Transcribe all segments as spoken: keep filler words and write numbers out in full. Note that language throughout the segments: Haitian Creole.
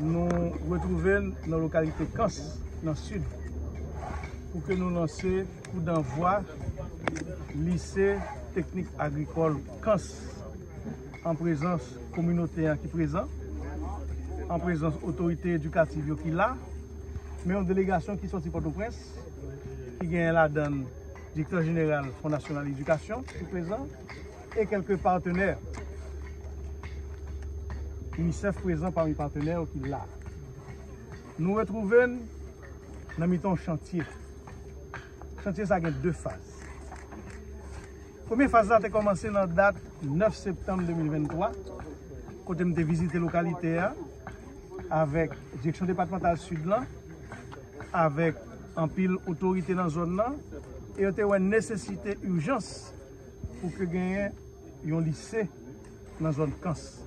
Nou retwouve n nan lokalite Kans, nan Sid, pou ke nou lanse kou danvwa Lise Teknik Agrikòl Kans, an prezans kominote a ki prezan, an prezans otorite edikativ yo ki la, men yon delegasyon ki sòti Pòtoprens, ki genyen ladan l direktè jeneral Fon Nasyonal Edikasyon ki prezan, e kèlke patenè. UNICEF prezan pami patenè yo ki la. Nou retwouve n nan mitan yon chantye. Chantye sa gen de faz. Premye faz la te kòmanse nan dat nèf septanm de mil venntwa, kote m te vizite lokalite a avèk Direksyon Depatmantal Sid lan, avèk anpil otorite nan zòn nan, e yo te wè nesesite, ijans, pou ke genyen yon lise nan zòn Kans.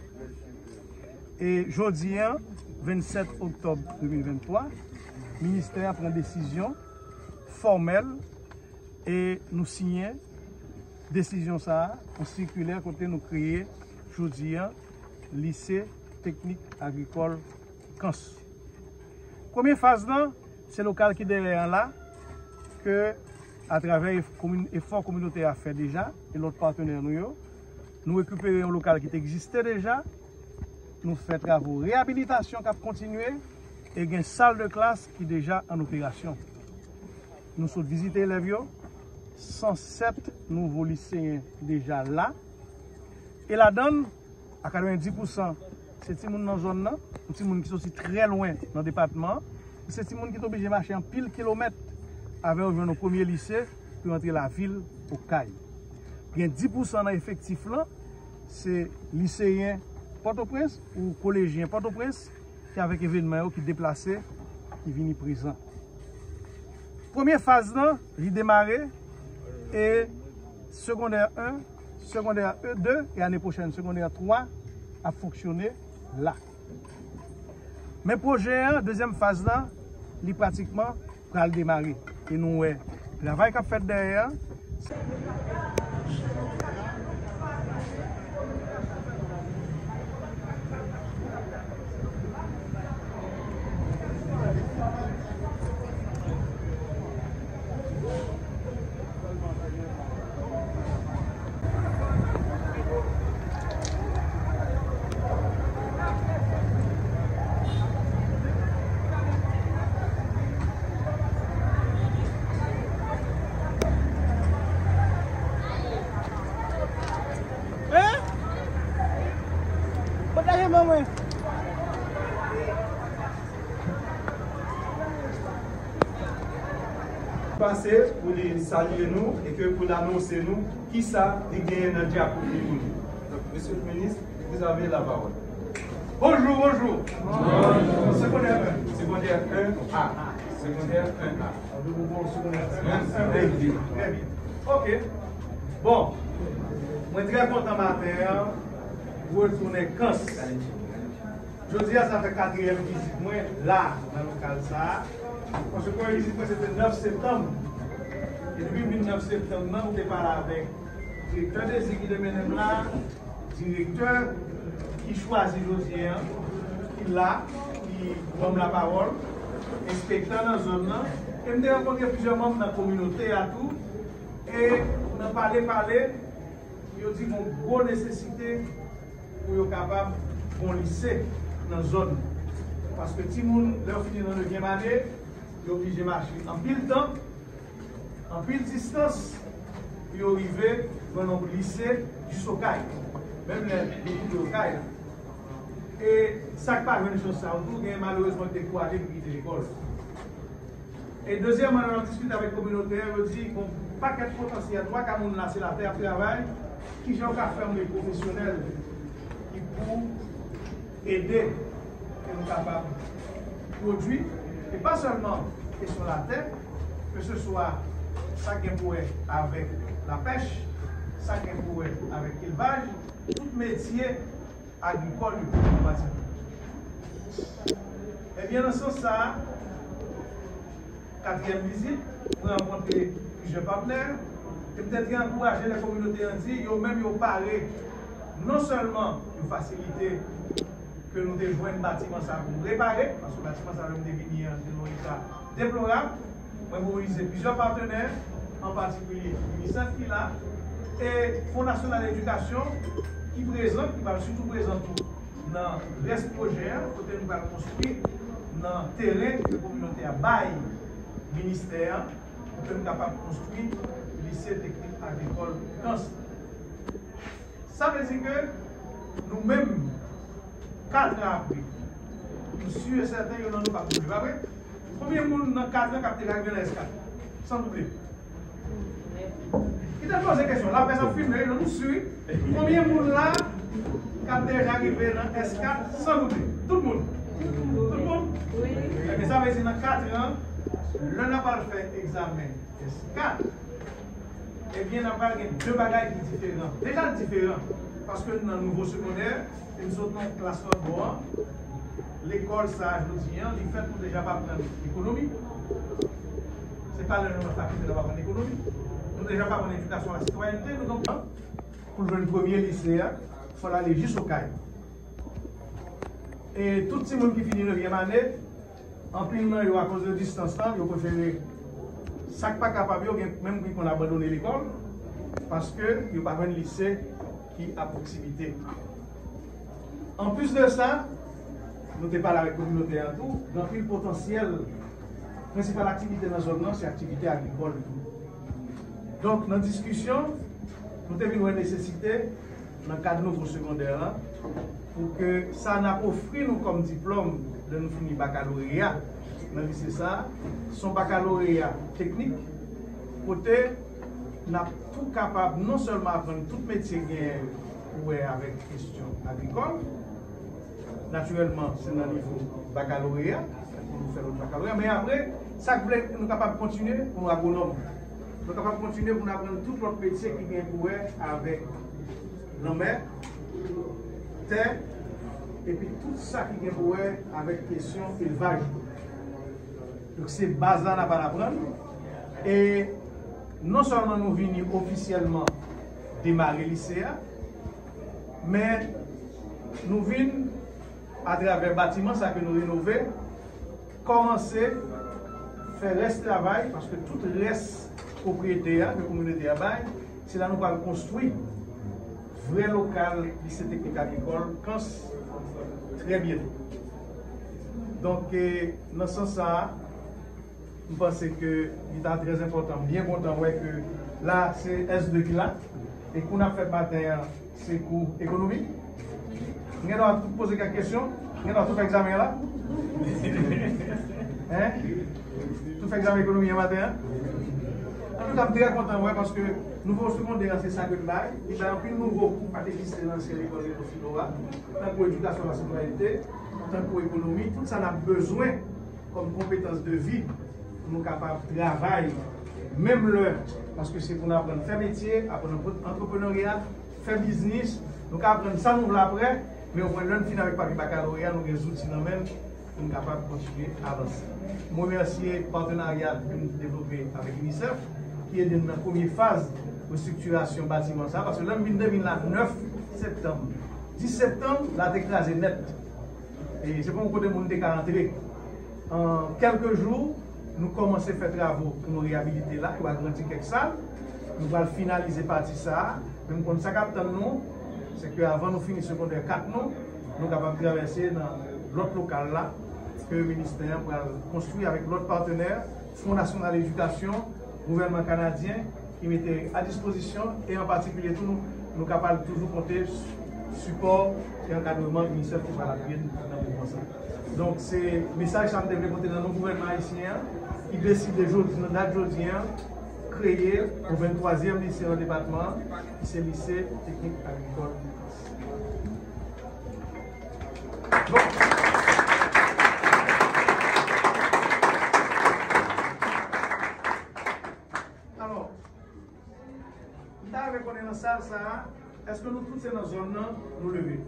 E jodi a, vennsèt oktòb de mil venntwa, ministè a pran desizyon fòmèl e nou siyen desizyon sa a, yon sikilè kote nou kreye jodi a Lise Teknik Agrikòl Kans. Premye faz lan, se lokal ki dèyè an la, ke atravè ef-, komin-, efò kominote a fè deja, e lòt patenè nou yo, nou rekipere yon lokal ki te egziste deja, nou fè travo reyabilitasyon k ap kontinye, e gen sal de klas ki deja an operasyon. Nou sot vizite elèv yo, san sèt nouvo liseyen deja la, e ladan l, a katrevenndis pousan, se timoun nan zòn nan, yon timoun ki soti trè lwen nan depatman an, se timoun ki t oblije mache anpil kilomèt avè yo jwenn yon premye lise pou yo antre lavil Okay. Gen dis pousan nan efektif lan, se liseyen Pòtoprens ou kolejyen Pòtoprens ki avèk evènman yo ki deplase, ki vini prezan. Premye faz lan, li demare, e segondè en, segondè de, e ane pwochèn segondè twa ap fonksyone la. Men pwojè an, dezyèm faz lan, li pratikman pral demare. E nou wè travay k ap fèt dèyè a. Hein? Pataje ban mwen. Pase pou li salye nou e ke pou l anonse nou kisa li genyen nan dyapo li pou nou. Donk, Mesye le Minis, vous avez la parole. Bonjou, bonjou. Segondè en. Segondè en A. Segondè en A. Trè byen. Trè byen. Ok. Bon, mwen trè kontan maten an retounen Kans. Jodi a, sa fè katriyèm vizit mwen la, nan lokal sa a. Paske premye vizit mwen, se te nèf septanm. E depi m vin nèf septanm nan, m te pale avèk direktè Dezi ki te mennen m la, direktè ki chwazi jodi a, ki la, ki ban m lapawòl, enspektè nan zòn nan. E m te rankontre plizyè manm nan kominote a tou. E nan pale, pale, yo di gon gwo nesesite pou yo kapab gon lise nan zòn. Paske timoun, lè yo fini nan nevyèm ane, yo oblije mache anpil tan, anpil distans, pou yo rive jwenn yon lise jis Okay. Menm lè yo kite Okay la. E sa k pa jwenn chans sa yo tou, gen malerezman ki dekouraje, ki kite lekòl. E dezyèmman, lè n ap diskite avèk kominote a, yo di gon pakèt potansyèl, twa ka moun la se latè y ap travay, kijan yo ka fè yon lè pwofesyonèl ki pou ede ke nou kapab pwodui, e pa sèlman kesyon latè, keseswa sa k gen pou wè avèk lapèch, sa k gen pou wè avèk elvaj, tout metye agrikòl yo an patikilye. Ebyen, nan sans sa a, katriyèm vizit, mwen rankontre plizyè patnè, e m te trè ankouraje lè kominote an di yo menm yo pare non sèlman yo fasilite Ke nou te jwenn batiman sa pou nou repare, paske batiman sa lè m te vini an, te nan yon eta deplorab. Mwen mobilize plizyè patenè, an patikilye UNICEF ki la, e Fon Nasyonal Edikasyon ki prezan, ki pral sitou prezan tou nan rès pwojè a, kote nou pral konstwi nan teren ke kominote a bay ministè a, pou ke nou kapab konstwi lise teknik agrikòl Kans. Sa vle di ke nou menm, kat an apre, m si e sèten, youn nan nou p ap bouje, pa vre? Konbyen moun nan kat an k ap te ka rive nan S kat? San double. Kite m poze kesyon. Lapès ap filme, wi, non, nou si, wi. Konbyen moun la k ap deja rive nan S kat san double? Tout moun? Tout moun? Wi. Ebyen, sa vle di nan kat an, lè n ap al fè egzamen S kat, ebyen, n ap pral gen de bagay ki diferan. Deja, l diferan. Paske n nan nivo segondè, e n sot nan klas lòt bò an. Lekòl sa a, jodi an, li fèt pou deja pa aprann ekonomi. Se pa lè nou nan fakilte n ap aprann ekonomi. Nou deja pa aprann edikasyon a la sitwayènte. Nou gen pou l jwenn premye lise a, fò l ale jis Okay. E tout timoun ki fini nevyèm ane, anpil nan yo, akoz de distans lan, yo prefere, sa k pa kapab yo, gen menm ki konn abandone lekòl, paske yo pa jwenn lise ki a pwoksimite. Anplis de sa, nou te pale avèk kominote a tou, gen anpil potansyèl. Prensipal aktivite nan zòn nan, se aktivite agrikòl tou. Donk, nan diskisyon, nou te vin wè nesesite, nan kad nivo segondè la, pou ke sa n ap ofri nou kòm diplòm lè nou fini bakaloreya nan lise sa a, se yon bakaloreya teknik, kote n ap tou kapab non sèlman aprann tout metye genyen pou wè avèk kesyon agrikòl, natirèlman, se nan nivo bakaloreya, pou nou fè lòt bakaloreya. Men apre, sa k vle, nou kapab kontinye pou nou agwonòm. Nou kapab kontinye pou nou aprann tout lòt metye ki gen pou wè avèk lanmè, tè, epi tout sa ki gen pou wè avèk kesyon elvaj. Donk, se baz la n ap al aprann. E non sèlman nou vini ofisyèlman demare lise a, men nou vin, atravè batiman sa ke nou renove, kòmanse fè rès travay, paske tout rès pwopriyete a, ke kominote a bay, se la nou pral konstwi vrè lokal Lise Teknik Agrikòl Kans trè byento. Donk, e, nan sans sa a, m panse ke li ta trè enpòtan. M byen kontan wè ke la, se S de ki la. E kou n ap fè maten an, se kou ekonomi. M gen dwa tou poze kèk kesyon. M gen dwa tou fè egzamen an la. Hein? Tou fè egzamen ekonomi an maten an. Antouka, m trè kontan wè, paske nivo segondè an, se sa ke l bay. Li bay anpil nouvo kou pa t egziste nan ansyen lekòl Reto Filo a, tankou edikasyon la sitwayènte, tankou ekonomi, tout sa n ap bezwen kòm konpetans de vi pou nou kapab travay menm lè, paske se pou n aprann fè metye, aprann antre-, antreprenarya, fè biznis, nou ka aprann sa nou vle apre, men omwen lè n fin avèk papye bakaloreya, nou gen zouti nan men n pou n kapab kontinye avanse. M remèsye patenarya ke nou devlope avèk UNICEF, ki ede n nan premye faz restriktirasyon batiman sa a, paske lè m vin de mil la, nèf septanm, dis septanm, la te kraze nèt. E se pa yon kote moun te ka antre. An kèlke jou, nou kòmanse fè travo pou nou reyabilite la, nou agrandi kèk sal. Nou pral finalize pati sa a. Men m konn sa k ap tann nou, se ke avan nou fini segondè kat nou, nou kapab travèse nan lòt lokal la, ke ministè an pral konstwi avèk lòt patenè, Fon Nasyonal Edikasyon, gouvènman kanadyen, ki mete a dispozisyon, e an patikilye tou, nou, nou kapab toujou konte sipò e ankadreman UNICEF ki pral apiye n nan mouvman sa. Donk, se mesaj sa m te vle pote nan non gouvènman ayisyen an, ki deside jodi, nan dat jodi an, kreye yon venntwazyèm lise nan depatman an, ki se Lise Teknik Agrikòl. Bon. Alò, m ta renmen konnen nan sal sa a, èske nou tout se nan zòn nan nou leve?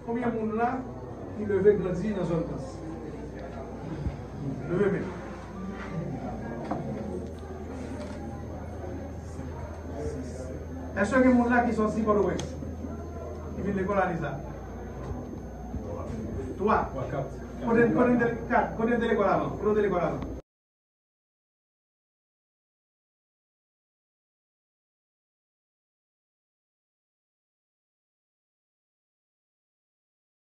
Konbyen moun la ki leve grandi nan zòn Kans? Leve men. Èske gen moun la ki sòti Pòtoprens? Ki vin lekòl ane sa? Twa. Kote, kote n te, kat, kote n te lekòl avan? Kote w te lekòl avan?